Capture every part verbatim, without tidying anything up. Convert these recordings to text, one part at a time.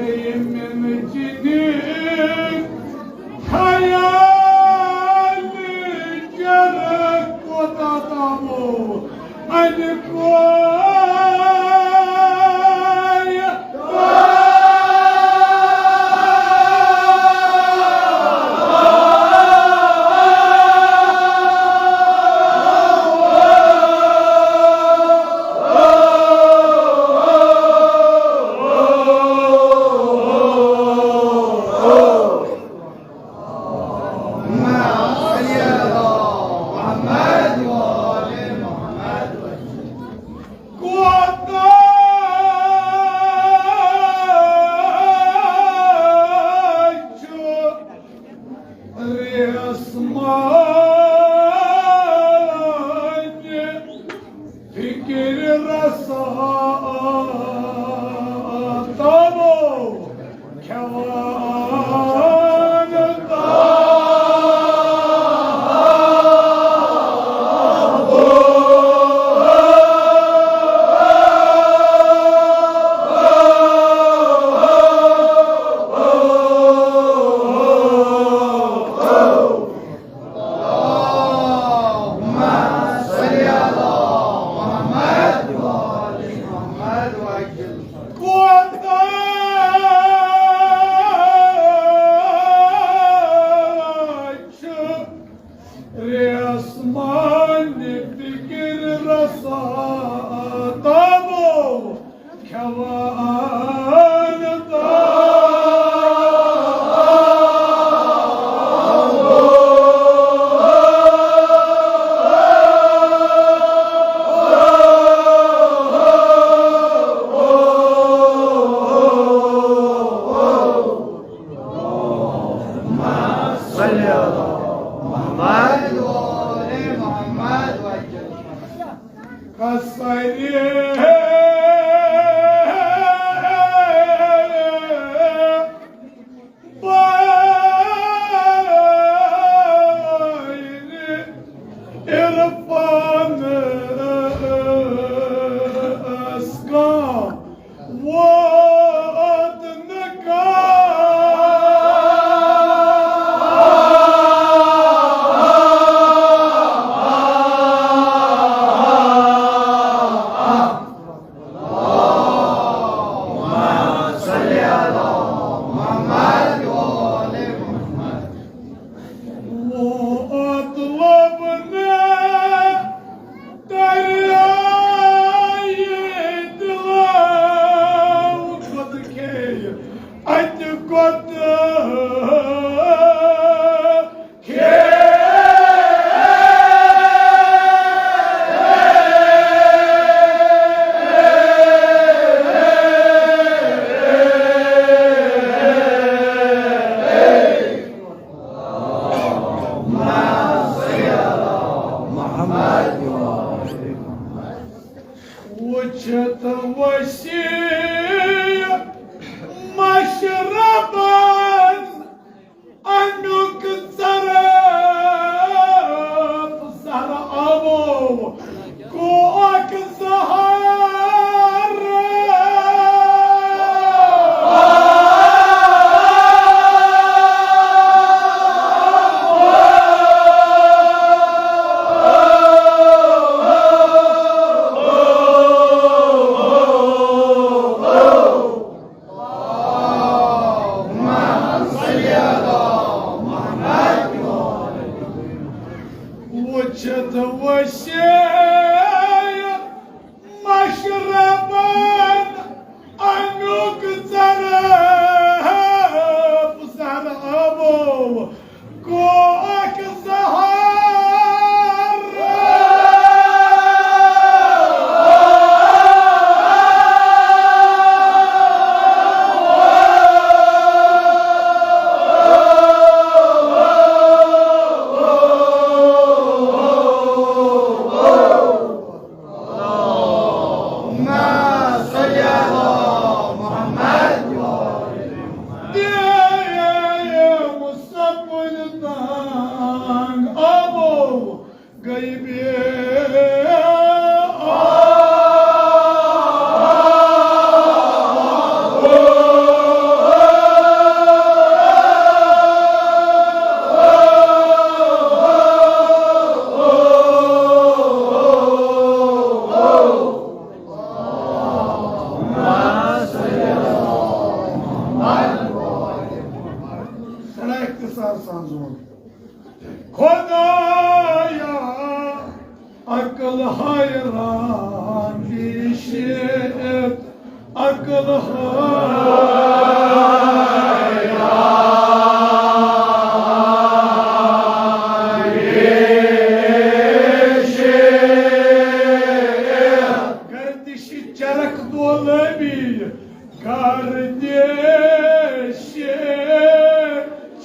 ییٚمہِ جنین خیال چرٕ کوتاہ تامو اَنہِ کوے۔ کوتاہ چھُ ریسمان فکر رسا تامو کھٮ۪وان تامو۔ اللهم صل على محمد وآل محمد وعجل۔ کوتاہ چھُ ریسمان فکر رسا تامو کھٮ۪وان تامو۔ صلی اللہ محمد وآل محمد وسلم۔ کسرے بحر عرفان اسکا ووت نہ کانٛہہ۔ ووت لبنہٕ دریایہِ دِلو کھۄتہٕ کھیٚیہِ اَتہِ کھۄتہٕ۔ وُچھِتھ وسیع مشربن غیبی۔ بڑا اختصار سان زون۔ خدایا، عقل حیران، شیعت عقل حیران۔ گردش چرخ دولبی، گردش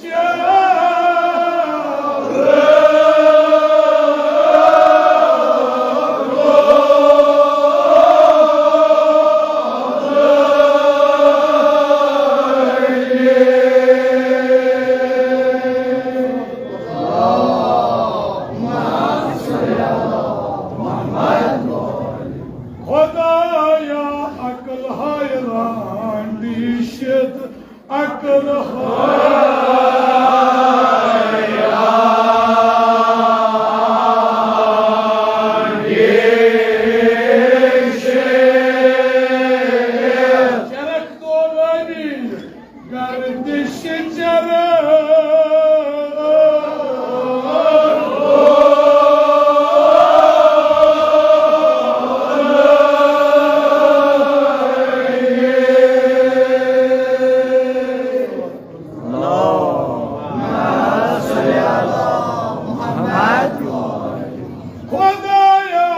چرخ۔ خدایا، عقل حیران، شیعت عقل حیران۔ چرخ دولبی، گردش چرخ۔ خدایا،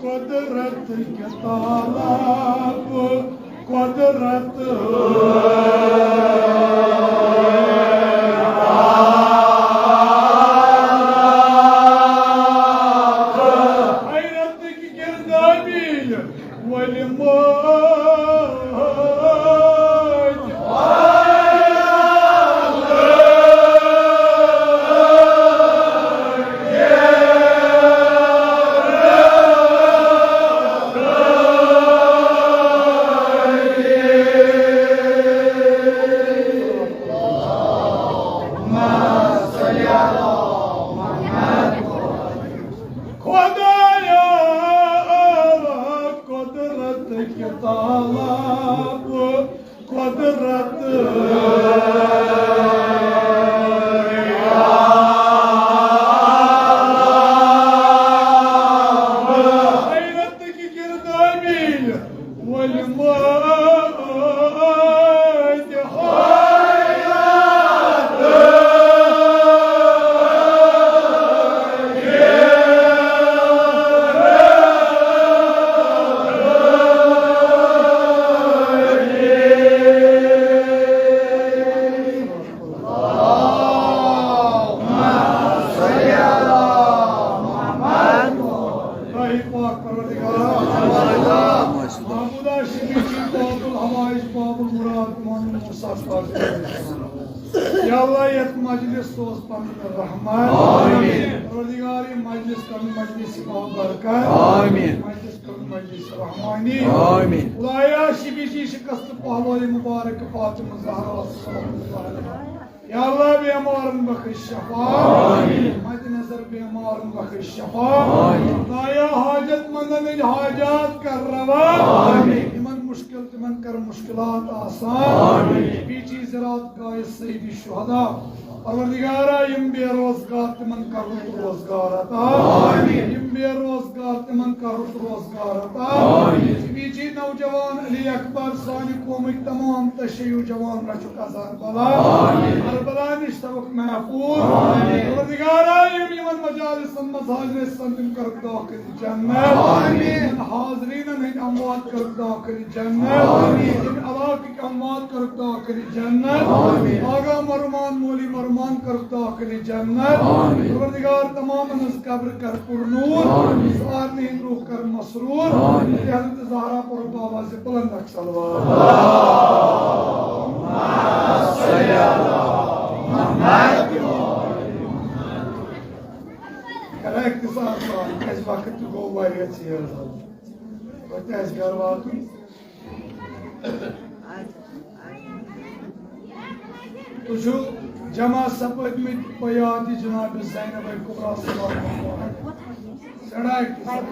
قدرت کہِ تالاب، قدرت۔ حیرت کی گردابی، ولموت۔ خدایا، قدرت کہِ تالاب، قدرت۔ حیرت کی گردابی، ولموت۔ الٰہِ پاک پروردگارا، محمودہ شفیع جی، باب الحوائج، باب المراد، محمد موسیٰ قاضی۔ یا اللہ، یتھ مجلس سوز پنن رحمت۔ آمین۔ پروردگار، یہ مجلس کر مجلس بابرکت۔ آمین۔ مجلس کر مجلس رحمانی۔ آمین۔ خدایا، شفیع جی شکست پہلوی مبارک فاطمہ زہرا صلی اللہ علیہ وسلم۔ یا اللہ، بیمارن بخش شفا۔ آمین۔ مد نظر بیمارن بخش شفا۔ آمین۔ خدایا، حاجت مندن ہٕنٛدۍ حاجات کر روا۔ آمین۔ یمن مشکل، تمن کر مشکلات آسان۔ آمین۔ پیچی زراعت گاہ سید شہدا۔ پروردگارا، یم بے روزگار، تمن کر رُت روزگار عطا۔ آمین۔ یم بے روزگار، تمن کر رُت روزگار عطا۔ آمین۔ شفیع جی نوجوان علی اکبر، سانہِ قومٕکۍ تمام تشیع جوان رچُکھ اظہر بلا۔ آمین۔ کربلا نش تھوکھ محفوظ۔ آمین۔ پروردگارا، یم یمن مجالسن منٛز حاضر ٲسۍ آسان، تم کرکھ داخل جنت۔ آمین۔ یمن حاضرینن ہٕنٛدۍ اموات کرکھ داخل جنت۔ آمین۔ یمن علاقٕکۍ اموات کرکھ داخل جنت۔ آمین۔ آغا مرمان، مولی مرمان کرکھ داخل جنت۔ آمین۔ پروردگار، تمامن ہٕنٛز قبر کر پر نور۔ آمین۔ سارنٕے ہٕنٛدۍ روح کر مسرور۔ آمین۔ حضرت زہرا پر بابا سے بلند اکھ صلوات۔ اللہم صل علی محمد۔ اَسہِ وقت تہِ گوٚو واریاہ ژیر، توتہِ آسہِ گرٕ واتُن۔ تُہۍ چھِو جمع سپٲدمٕتۍ بیات جناب زینب کبریٰ صلی اللہ علیہ وسلم۔ سٮ۪ٹھاہ اختصار۔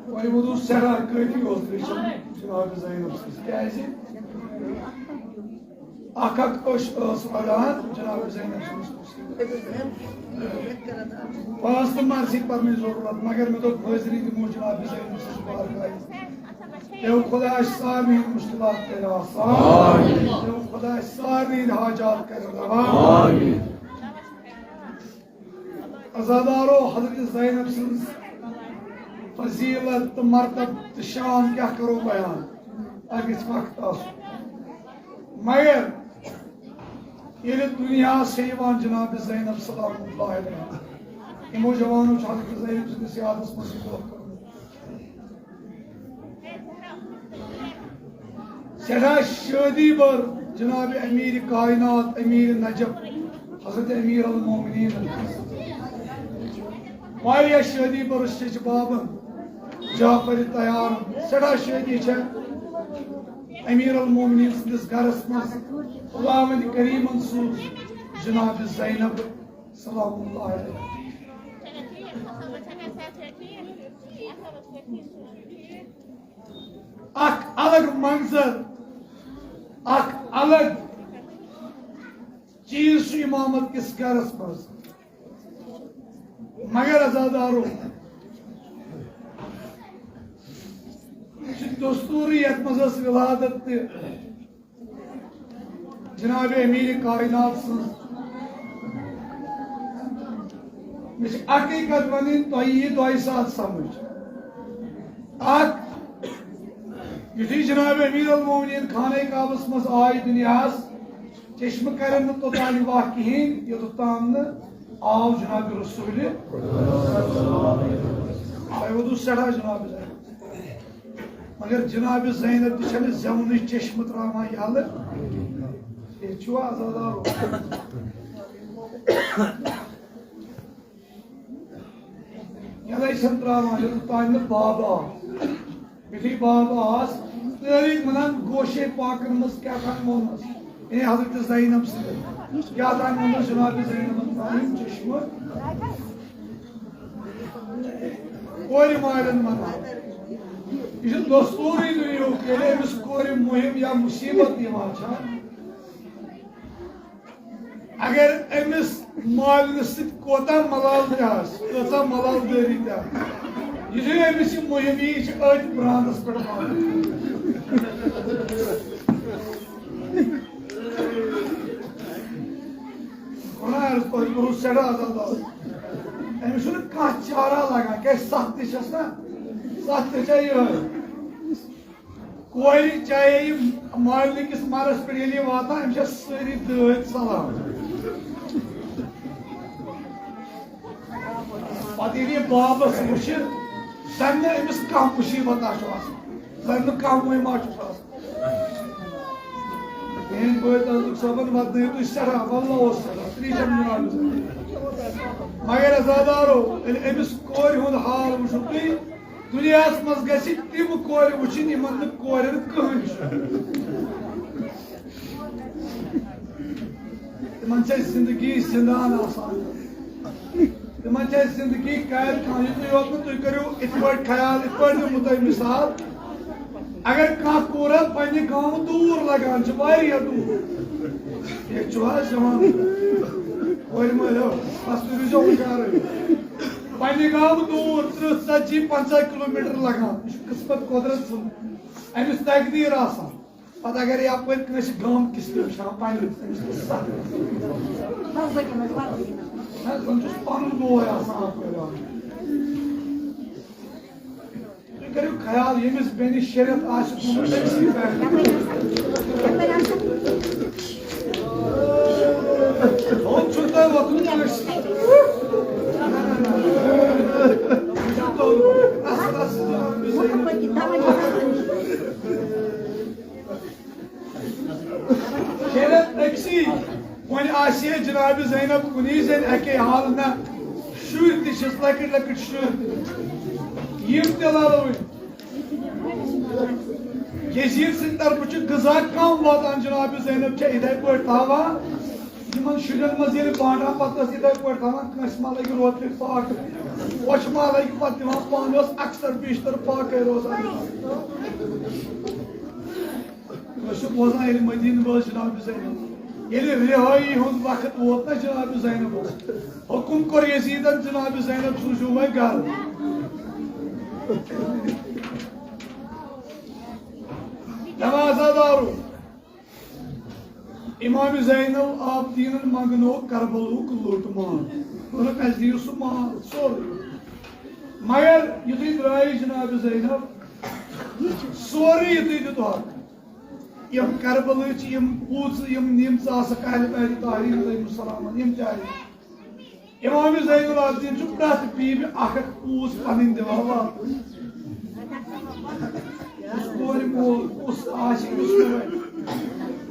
وۄنۍ ووٚنُس سٮ۪ٹھاہ کٲفی اوس، بیٚیہِ چھُنہٕ جناب زینب سٕنٛز۔ کیٛازِ؟ اکھ اکھ ٲس، ٲس پران جناب زینب سٕنٛز۔ پانٛژھ تہٕ مرضی پرنٕچ ضروٗرت، مگر مےٚ دوٚپ حٲضری دِمو جناب زینب سٕنٛز بارگاہہِ۔ دیو خۄداے سارنٕے ہٕنٛدۍ مُشکلات کَرِ آسان۔ دیو خۄداے سارنٕے ہٕنٛدۍ حاجات کَرِ روا۔ عزادارو، حضرت زینب سٕنٛز فضیلت تہٕ مرتبہٕ تہٕ شان کیٛاہ کرو بیان؟ اَتھ گژھِ وقت آسُن۔ مگر ییٚلہِ دُنیاہَس چھےٚ یِوان جناب زینب سلام اللہ علیہا، یِمو جوانو چھُ حضرت زینب سٕنٛدِس یادَس منٛز یہِ دۄہ کوٚرمُت۔ سٮ۪ٹھاہ شٲدی بٔر جناب امیر کائنات، امیر نجف، حضرت امیر المومنین۔ واریاہ شٲدی بٔر چھِ بابن جعفر طیارن۔ سٮ۪ٹھاہ شٲدی چھےٚ امیر المومنین سٕنٛدِس گرس منٛز۔ خداوند کریمن سوٗز جناب زینب سلام اللہ علیہا۔ اکھ الگ منظر، اکھ الگ چیز چھُ امامت کِس گرس منٛز۔ مگر عزادارو، یہِ چھُ دستوٗرٕے، یتھ منٛز ٲس ولادت تہِ جناب امیر کائنات سٕنٛز۔ مےٚ چھِ اکٕے کتھ ونٕنۍ، تۄہہِ یی دۄیہِ ساتہٕ سمجھ۔ اکھ، یُتھُے جناب امیر المومنین خانہ کعبس منٛز آے دُنیاہس، چشمہٕ کرن نہٕ توٚتام واہ کِہیٖنۍ، یوٚتَتھ تام نہٕ آو جناب رسول۔ تۄہہِ ووتوٕ سٮ۪ٹھاہ جناب زینب۔ مگر جناب زینب تہِ چھنہٕ زیونٕچ چشمہٕ تراوان یَلہٕ۔ ییٚتہِ چھُوا عزادارو؟ یَلَے چھَنہٕ ترٛاوان، یوٚتَتھ تام نہٕ بابہٕ آو۔ یُتھُے بابہٕ آس، سٲری وَنان گوشے پاکَن منٛز کیٛاہ تام ووٚنمَس۔ اے حضرت زینب سٕنٛدِ کیٛاہ تام ووٚنمَس جناب زینبَن تام چشمہٕ۔ کورِ مالٮ۪ن وَنان۔ یہِ چھُ دستوٗرٕے دُنیاہُک، ییٚلہِ أمِس کورِ مُہِم یا مُصیٖبت یِوان چھےٚ، اگر أمِس مالِنہِ سۭتۍ کوتاہ ملال تہِ آسہِ، کۭژاہ ملال دٲری تہِ آسہِ، یُتھُے أمِس یہِ مُہِم یی، یہِ چھِ أتھۍ برٛانٛدَس پٮ۪ٹھ ماران۔ وَنان عرض، تۄہہِ کوٚروٕ سٮ۪ٹھاہ عذاب۔ أمِس چھُنہٕ کانٛہہ چارہ لگان، کیٛازِ سَتھ تہِ چھَس نا، سَتھ تہِ چھےٚ یِہوٚے۔ کورِ چاہے یہِ مالنہِ کِس مَرَس پٮ۪ٹھ ییٚلہِ یہِ واتان، أمِس چھےٚ سٲری دٲدۍ ژَلان۔ پَتہٕ ییٚلہِ یہِ بابَس وٕچھِ، زَن نہٕ أمِس کانٛہہ مُصیٖبت آسہِ آسان، زَن نہٕ کانٛہہ وۄنۍ ما چھُس آسان۔ میٛٲنۍ بٲے تعلق صٲبَن وَدنٲیِو تُہۍ سٮ۪ٹھاہ، واللہ اوس سٮ۪ٹھاہ، ترٛیٚیہِ شَتھ مُنافِس۔ مگر عزادارو، ییٚلہِ أمِس کورِ ہُنٛد حال وٕچھِو تُہۍ، دُنیاہَس منٛز گژھِ تِم کورِ وٕچھِنۍ، یِمَن نہٕ کورٮ۪ن کٕہٕنۍ چھُ۔ تِمَن چھےٚ زِندگی زِندان آسان۔ تِمَن چھےٚ زِندگی قید خانہٕ۔ یُتُے یوت نہٕ، تُہۍ کٔرِو یِتھ پٲٹھۍ خیال، یِتھ پٲٹھۍ دِمو تۄہہِ مِثال۔ اگر کانٛہہ کوٗر حظ پنٛنہِ گامہٕ دوٗر لگان چھِ، واریاہ دوٗر، ییٚتہِ چھُ حظ یِوان کورِ مٲلۍ، بس تُہۍ روٗزیو ہُشارٕے۔ پنٛنہِ گامہٕ دوٗر، تٕرٛہ، ژتجی، پنٛژاہ کِلوٗ میٖٹر لگان۔ یہِ چھُ قٕسمت قۄدرت سُنٛد، أمِس تقدیٖر آسان۔ پتہٕ اگر یپٲرۍ کٲنٛسہِ گامہٕ کِس تہِ وٕچھان، پننِس، أمِس کِس سخ۔ نہ، زن چھُس پنُن بوے آسان اپٲرۍ آمُت۔ تُہۍ کٔرِو خیال، ییٚمِس بیٚنہِ شریعت آسہِ گوٚمُت، تٔمۍ سٕے پٮ۪ٹھ۔ ہُتھ چھُ تۄہہِ وۄتھُن کٲنٛسہِ۔ نہ، نہ، نہ۔ وٕچھِو تو، اصل، اصل جواب یُس شریعت أکسٕے وۄنۍ آسہِ ہے جناب زینب کُنی زٔنۍ اَکے حال نہ، شُرۍ تہِ چھِس، لۄکٕٹۍ لۄکٕٹۍ شُرۍ تہِ۔ یِم تہِ لَلوٕنۍ۔ یزید سٕنٛدِ طرفہٕ چھُ غذا کم واتان، جناب زینب چھےٚ یِتھے پٲٹھۍ تھاوان۔ یِمن شُرٮ۪ن منٛز ییٚلہِ بانڈرا پتہٕ ٲس یِتھے پٲٹھۍ تھاوان، کٲنٛسہِ ما لگہِ روترِ پاکھ، اوٚش ما لگہِ، پتہٕ دِوان پانہٕ ٲس اکثر بیشتر پاکے روزان۔ أسۍ چھِ بوزان ییٚلہِ مدیٖنہٕ وٲژ جناب زینب، ییٚلہِ رِہٲیی ہُنٛد وقت ووت نہ جناب زینبس، حُکُم کوٚر یزیدن، جناب زینب سوٗزِو وۄنۍ گرٕ۔ دروازہ دارو، امام زین العابدینن منگنو کربلہُک لوٚٹ مال، دوٚپُکھ، اسہِ دِیِو سُہ مال سورُے۔ مگر یُتھُے درٛایہِ جناب زینب، سورُے یُتھُے دیُتہَکھ، یِم کربلہٕچ یِم پوٗژٕ، یِم نِم ژاسہٕ، کالہِ دارِ طاہرین علیہم السلامن، یِم تہِ آیہِ۔ امام زین العابدین چھُ پرٛٮ۪تھ بیبہِ اکھ اکھ پوٗژ پنٕنۍ دِوان واپس۔ یُس کورِ مول کُس آسہِ، یُس نہٕ وۄنۍ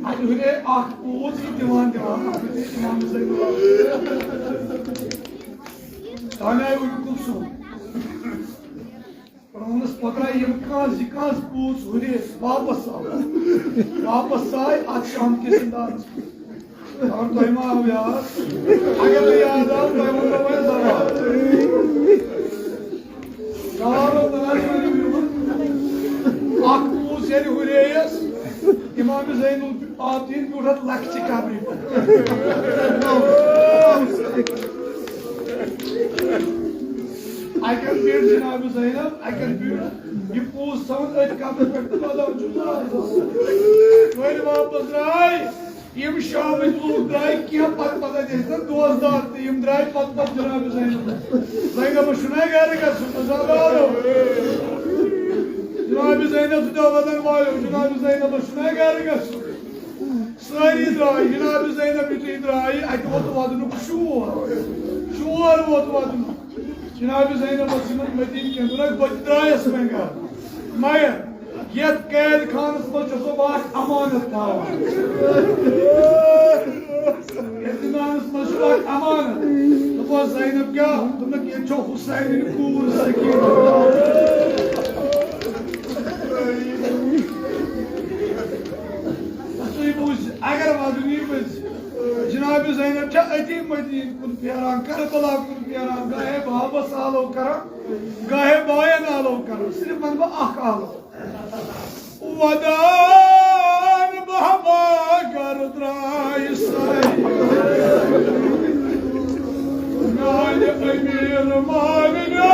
اَتہِ ہُرے اکھ پوٗژ، یہِ دِوان دِوان اکھ أکِس امام زین العابدین۔ تانۍ آیہِ ام کلثوم۔ پرٛونَس پتہٕ آیہِ یِم کانٛہہ زِ کانٛہہ پوٗژ ہُرے واپس آو۔ واپس آے اَتھ شام کِس اندازس۔ اور تۄہہِ ما آو یاد؟ اگر نہٕ یاد آو، تۄہہِ ووٚنمو وۄنۍ زبان۔ زارو تۄہہِ آسہِ وۄنۍ یِمن۔ اکھ پوٗژ ییٚلہِ ہُرییَس، امام زین العابدین بیوٗٹھ اَتھ لۄکچہِ قبرِ پٮ۪ٹھ۔ اَتٮ۪ن بیٖٹھ جناب زینب، اَتٮ۪ن بیٖٹھ۔ یہِ پوٗژ ژھاوُن أتھۍ قبرِ پٮ۪ٹھ تہٕ بدل چھُ زار زار۔ وۄنۍ واپس درٛاے۔ یِم شامٕکۍ لوٗکھ درٛاے کینٛہہ پتہٕ پتہٕ، اَتہِ ٲسۍ نہٕ دوستدار تہٕ یِم درٛاے پتہٕ پتہٕ جناب زینب۔ زینبس چھُنہ گرٕ گژھُن، زالو۔ جناب زینب سۭتۍ آو وَدَن والو، جناب زینبس چھُنہ گرٕ گژھُن۔ سٲری درٛاے، جناب زینب یُتھُے درٛاے، اَتہِ ووت وَدنُک شور۔ شور ووت وَدنُک۔ جناب زینب ٲس یِمن مدیٖنہٕ کٮ۪ن دۄہن، بہٕ تہِ درٛایس وۄنۍ گرٕ۔ مگر یتھ قید خانس منٛز چھُ سُہ بہٕ اکھ امانت تھاوان۔ یتھ خانس منٛز چھُ اکھ امانت۔ دوٚپُس، زینب کیٛاہ؟ دوٚپُکھ، ییٚتہِ چھو حسینٕنۍ کوٗر سکینہ۔ تُہۍ بوٗزِو، اگر وَدُن یی بٔزِ، جناب زینب چھےٚ أتی مدیٖنہٕ کُن پھیران، کربلا کُن پھیران، گاہے بابس آلو کران، گاہے باین آلو کران، صرف وَنہٕ بہٕ اکھ آلو۔ ودان بابا گر درٛاے سَے۔ میانہِ امیر مامنیو۔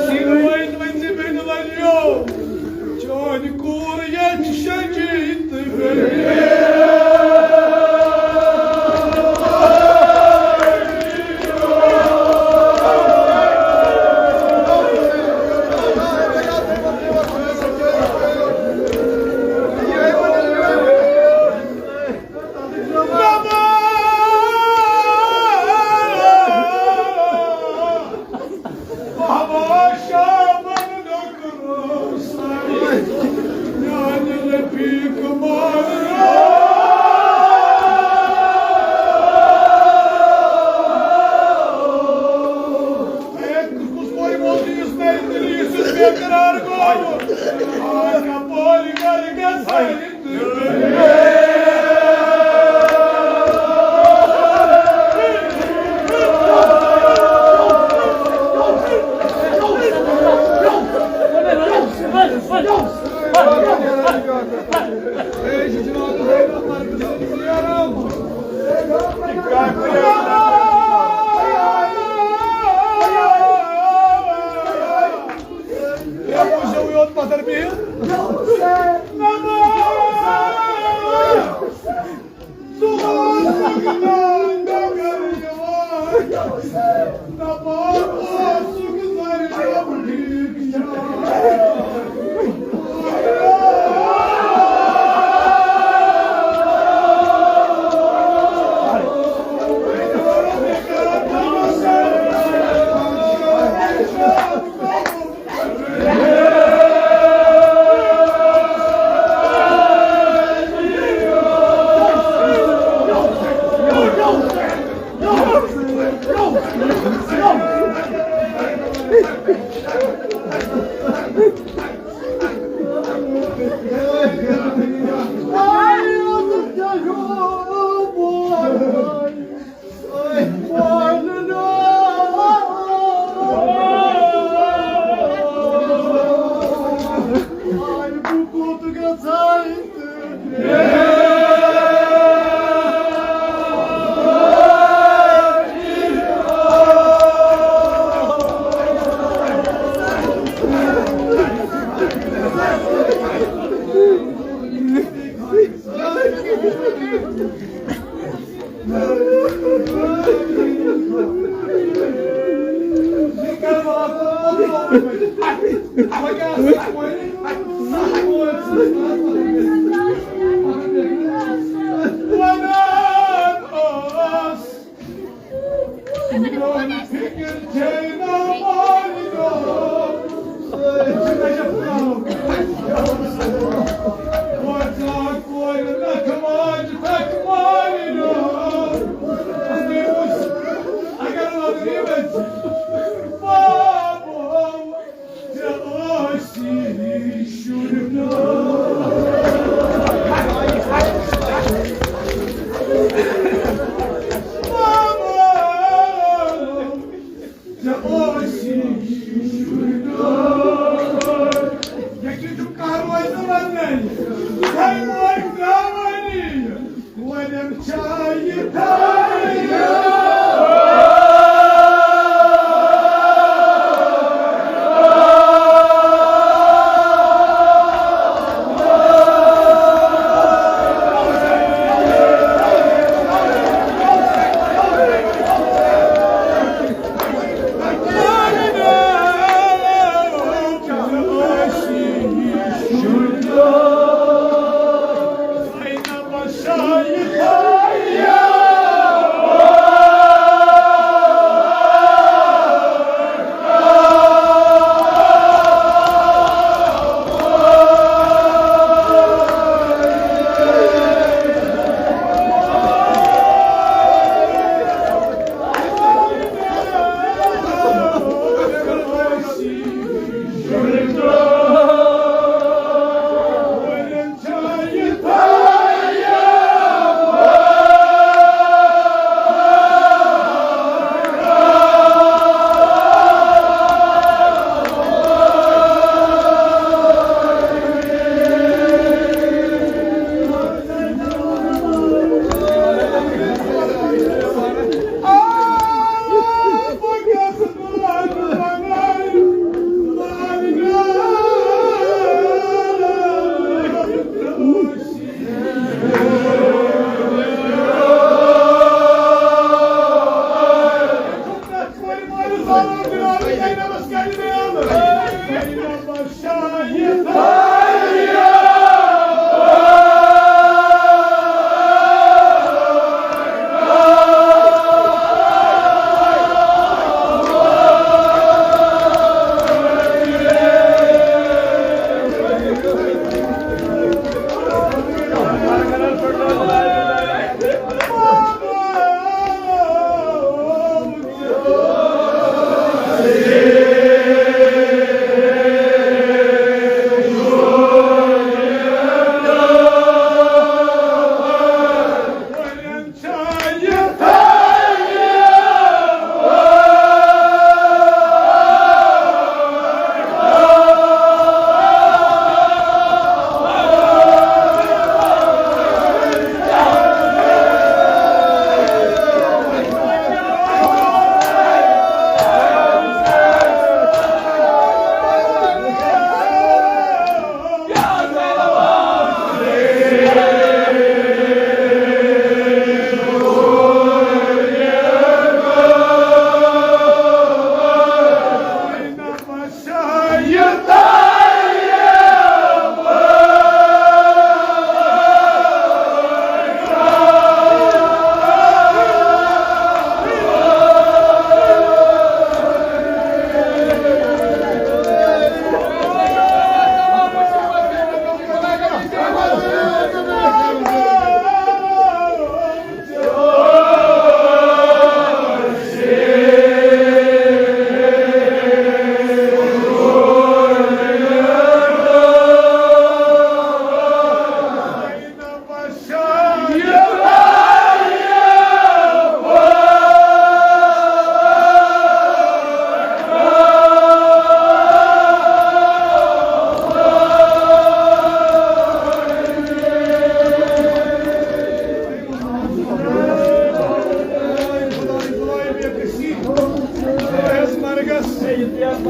سیٖنہٕ وٲلۍ ؤنۍ زِ بیٚنہِ وٲلِو، چٲنۍ کوٗر ییٚتہِ شٔنگِتھ۔ بابا شابن ڈاکٹر صاحب، میانہِ رفیق مارو۔ اے، کُس کوئی موتی اس نے دلی سے بے قرار کو؟ آج کا پال کر کے ساری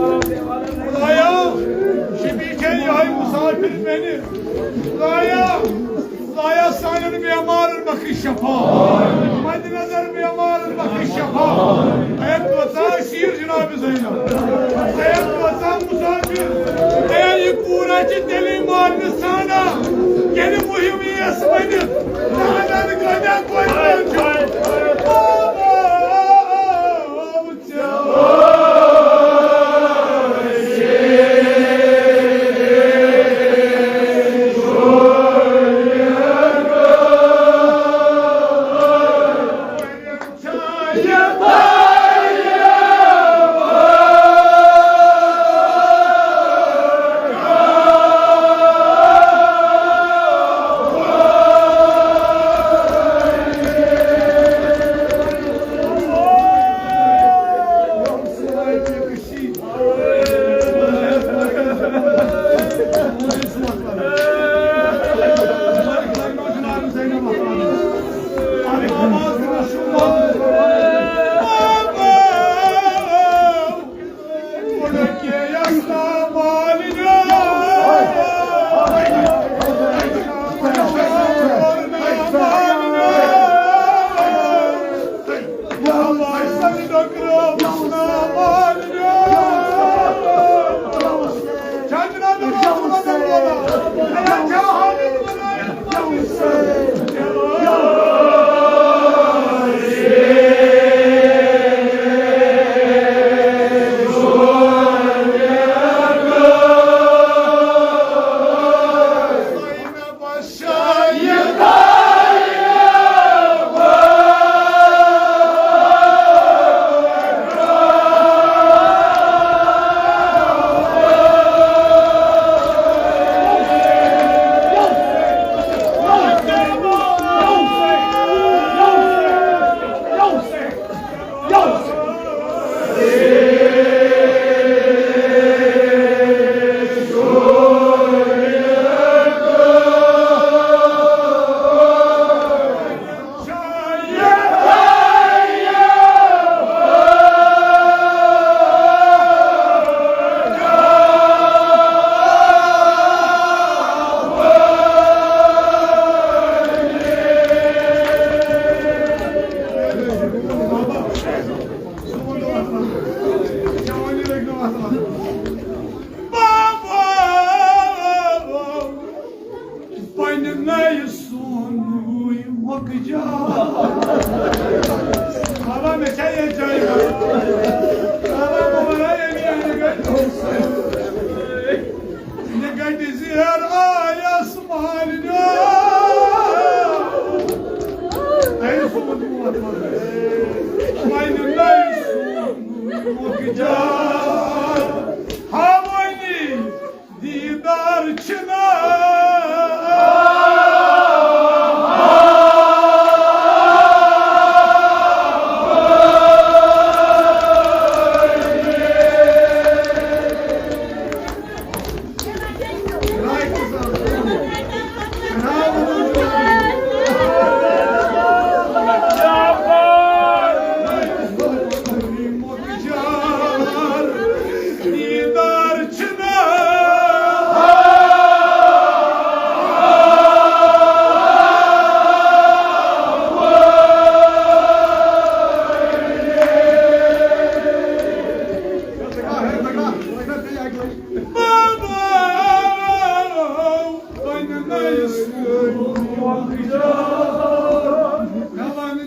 خدایا، شفیع چھے یہے مسافر میانہِ۔ خدایا، خدایا، سانٮ۪ن بیمارن بخش شفا۔ مد نظر بیمار بخش شفا۔ اے توتہ شیر جناب زینب۔ اے توتہ مسافر۔ اے یہ پورا چھ تیلی مارن سانا۔ یعنی مہم یہ اس ونت۔ نہ نہ گنڈا کوئی پننہِ نَیہِ سونُے مۄکجار۔ بابا، مےٚ چھا ییٚتہِ جاے؟ بابا، بہٕ وَنہٕ ہا ییٚمہِ اَنہِ گَرِ۔ یہِ گَٹہِ زیٖر آیَس مالِنیو۔ اَے سون ووت وَنہٕ۔ پننہِ نَیہِ سونُے مۄکجار۔ ہاوٲنی دیدار چھنا۔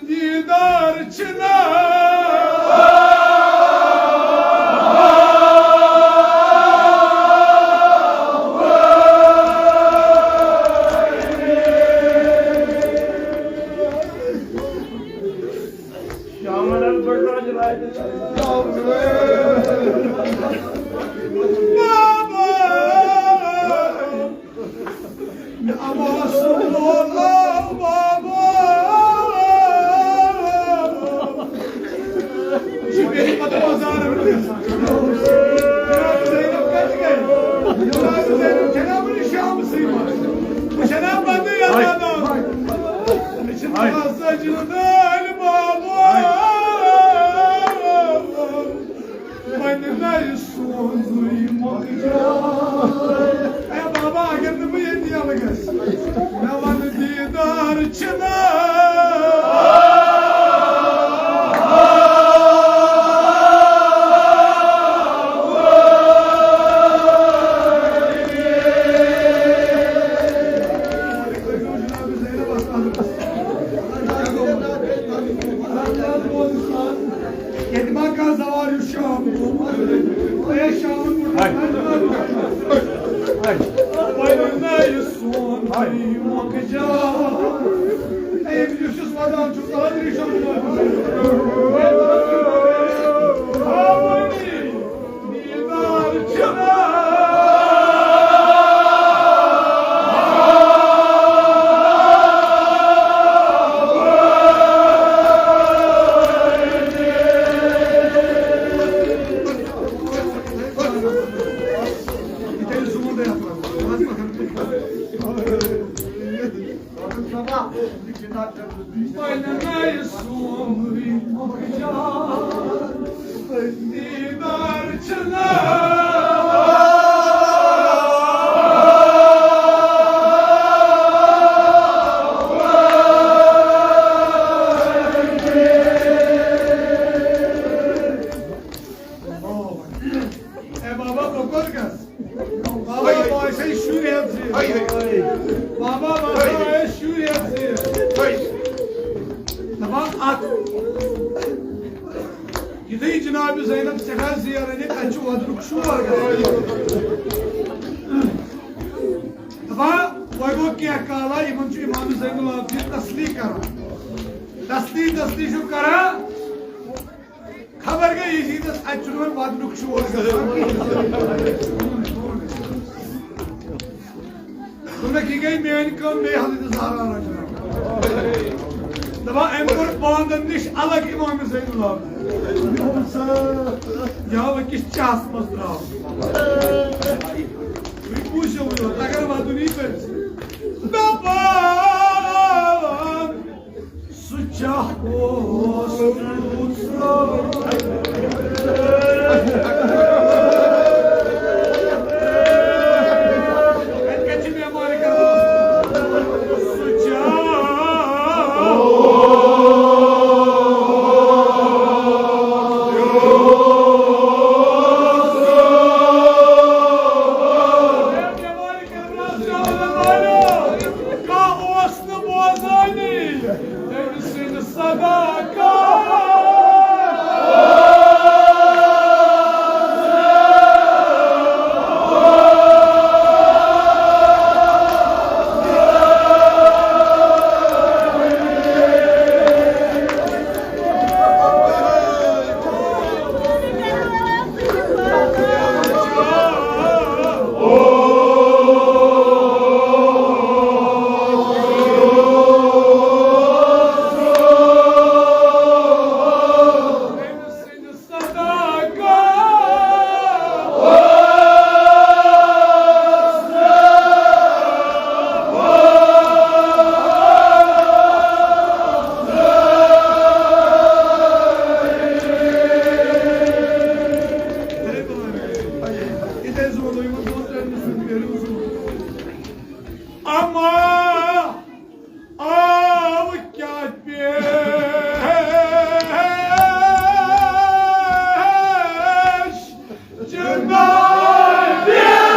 دیدار چھنا۔ شامن حظ بٔڑ راج راج۔ بابا، مےٚ آواز سُن بابا۔ یہِ چھُ بیٚیہِ پتہٕ بازارَن منٛز گژھان۔ جناب زینب کَتہِ گٔے؟ جناب زینب چھَنا وٕنہِ شامسٕے منٛز؟ بہٕ چھَنا پَتہٕ یَتھ وَنان؟ مےٚ چھِ تھوڑا سا جِنہٕ دٲلۍ بابا۔ وۄنۍ نَے سوزُے مۄکجار۔ اے بابا، اگر نہٕ بہٕ ییٚتہِ یَلہٕ گژھٕ، مےٚ وَنہٕ دیٖدار چھِنہٕ۔ ییٚتہِ ما کانٛہہ زوار یُس شام گوٚمُت؟ اے شام گوٚمُت۔ وۄنۍ نہ یہِ سون مۄکھ جان۔ اے یُس یُس وَدان چھُ، قادری شام۔ اے بابا، بہٕ کوٚت گژھٕ؟ بابا، بہٕ آسے شُرۍ ہٮ۪تھ زِ۔ بابا، بہٕ آسے شُرۍ ہٮ۪تھ زِ۔ دَپان، اَتھ یُتھُے جناب زینب سٮ۪ٹھاہ زیر أنِتھ، اَتہِ چھُ وَدنُک شور گژھان۔ دَپان، وۄنۍ گوٚو کینٛہہ کالا، یِمَن چھُ امام زین العابدین تسلی کران۔ تسلی، تسلی چھُ کران۔ خبر گٔے یہِ چیٖزَس، اَتہِ چھُنہٕ وۄنۍ وَدنُک شور گژھان کِہیٖنۍ۔ دوٚپنَکھ، یہِ گٔے میٛٲنۍ کٲم، بیٚیہِ حضرت زہرا رضی اللہ عنہا۔ دَپان، أمۍ کوٚر باندَن نِش الگ امام زین العابدین۔ یا وۄنۍ کِس چاہَس منٛز درٛاو۔ وۄنۍ بوٗزِو یوت، اگر وَدُن یی کٔرِتھ۔ دَپان، سُہ چاہ اوس تیوٗت سرٛوگ۔ اَتہِ کَتہِ چھِ بیمارِ کَران؟ سُہ چاہ اوس تیوٗت سرٛوگ۔ کانٛہہ اوس نہٕ بوزٲنی تٔمۍ سٕنٛز صداقت۔ اما آو کیٛاہ پیش جناب زینب؟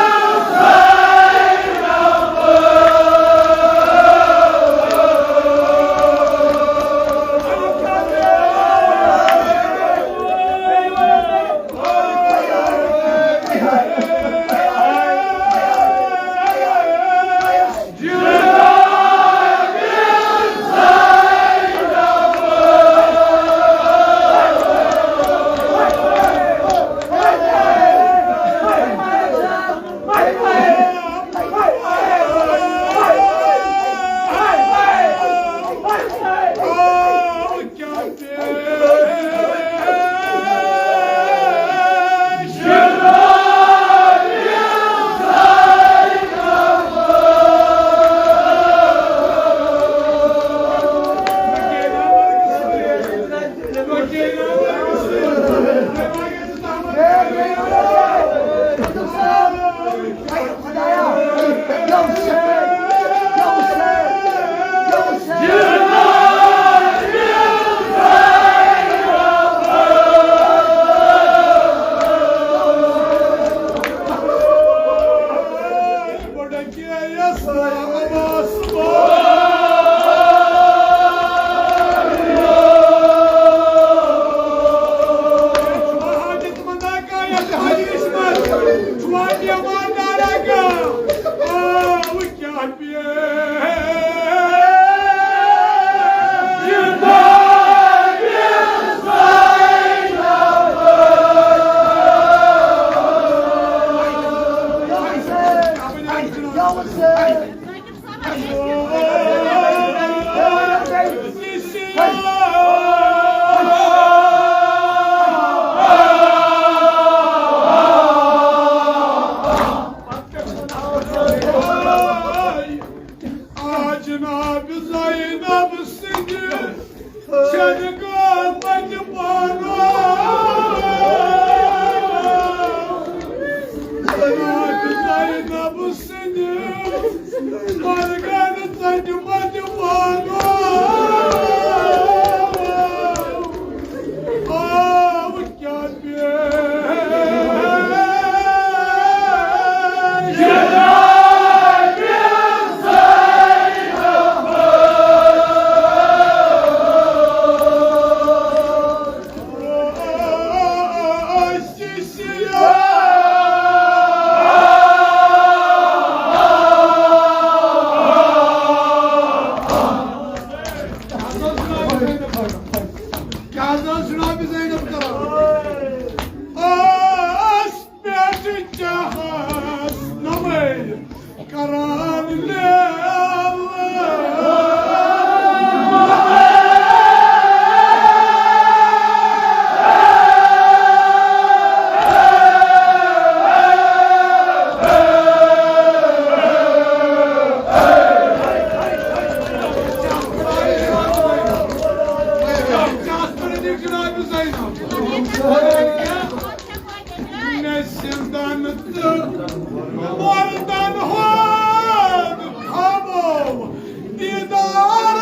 جناب زینب کران۔ آس پٮ۪ٹھ چاہس نمے کران لے اللہ۔ مےٚ زِندَن تہٕ مردَن ہُنٛد خوابو دیدار۔